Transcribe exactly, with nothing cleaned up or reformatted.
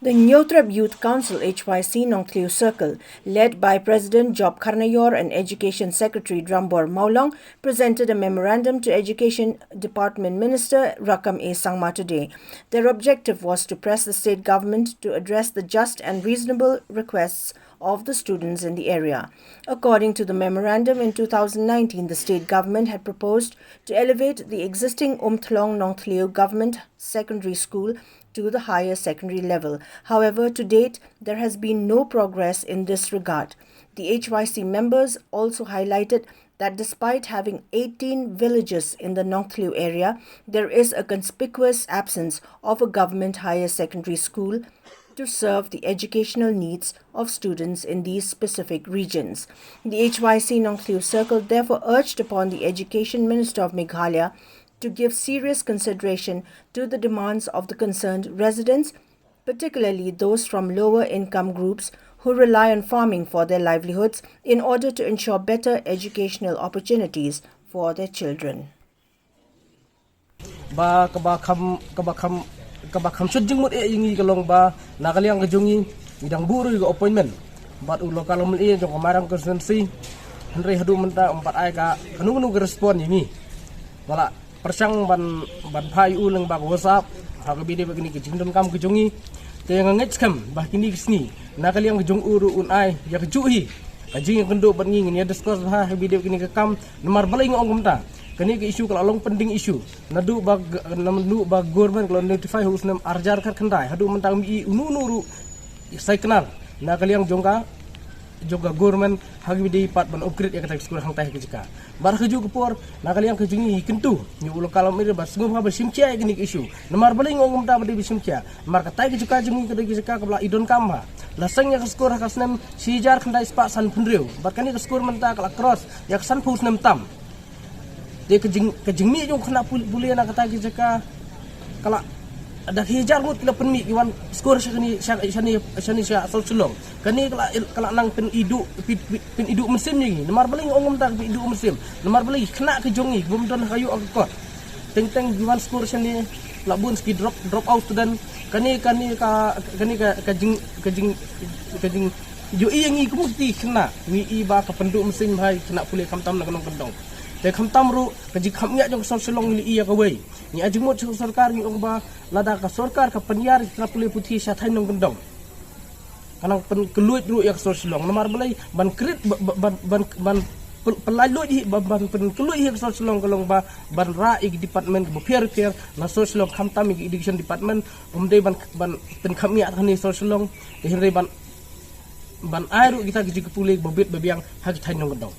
The Hynñiewtrep Youth Council H Y C Nongthliew Circle, led by President Job Kharnaior and Education Secretary Drambor Mawlong, presented a memorandum to Education Department Minister Rakkam A Sangma today. Their objective was to press the state government to address the just and reasonable requests of the students in the area. According to the memorandum, in two thousand nineteen, the state government had proposed to elevate the existing Umthlong Nongthliew Government Secondary School to the higher secondary level. However, to date, there has been no progress in this regard. The H Y C members also highlighted that despite having eighteen villages in the Nongthliew area, there is a conspicuous absence of a government higher secondary school to serve the educational needs of students in these specific regions. The H Y C Nongthliew Circle therefore urged upon the Education Minister of Meghalaya to give serious consideration to the demands of the concerned residents, particularly those from lower income groups who rely on farming for their livelihoods, in order to ensure better educational opportunities for their children. Ba kaba kham kaba kham kaba kham shut jingmut eh ïa ngi ka long ba na ka liang ka jong ngi ngi dang buh ruh ïa ka appointment bad u local M L A jong ka Mairang constituency. Hynrei haduh mynta um pat ai ka kano kano ka respond ïa ngi. Nga la pyrshang ban ban phai ïa u lyngba ka WhatsApp ha kaba ïadei bad kane ka jingdonkam ka jong ngi. Te nga ngeit skhem ba kine ki sngi na ka liang ka jong u ruh un ai ïa kajuh hi ka jingïakynduh bad ngi, ngin ïa discuss bha ha kaba ïadei bad kane ka kam. Namar balei nga ong kumta? Kane ka issue ka la long pending issue naduh ba naduh ba government ka la notify ha u snem ar hajar khatkhyndai. Haduh mynta ngim i uno uno ruh ïa signal na ka liang jong ka jong ka government ha kaba ïadei pat ban upgrade ïa kata ka skul hangtai ha ka jaka. Bad ha kajuh ka por na ka liang ka jong ngi kyntu ïa u local M L A ba sngewbha ba shim khia ïa kane ka issue. Namar balei nga ong kumta ba dei ba shim khia? Namar katai ka jaka jong ngi ka dei ka jaka kaba la i donkam bha. La seng ïa ka skul ha ka snem shi hajar khyndai spah sanphew hynriew bad kane ka skul mynta ka la cross ïa ka sanphew snem tam. Te ka jing ka jingmih jong u khynnah pule na katai ka jaka ka la da ki hajar ngut ki la pynmih ki wan skul sha kane sha shane shane sha South Shillong. Kane ka la ka la nang pyn-i duh pyn-i duh mynsiem ïa ngi. Namar balei nga ong kumta ka pyn-i duh mynsiem? Namar balei khynnah ka jong ngi bym don ha ka ïoh ka kot. Teng teng ki wan skul shane la bun ki drop drop out student. Kane kane ka kane ka ka jing ka jing ka jing ïohi ïa ngi kum ki khynnah ngi i ba ka pynduh mynsiem bha ïa ki khynnah pule khamtam na ka nongkyndong. Te khamtam ruh ka jingkham ngiah jong ka South Shillong ngi la i ïa kawei. Ngi ai jingmut sha ka sorkar ngi ong ba lada ka sorkar ka pynïar ïa ki khynnah pule puthi sha thaiñ nongkyndong. Ka nang pynkylluid ruh ïa ka South Shillong namar balei ban krit ban ban ban pynlait luid hi ban pynkylluid hi ka South Shillong ka long ba ban rah ïa ki department kiba pher pher na South Shillong khamtam ïa ki education department. Ym dei ban ban pynkham ïa kane South Shillong. Te hynrei ban ban ai ruh kita ki jingpule ba bit ba biang ha ki thaiñ nongkyndong.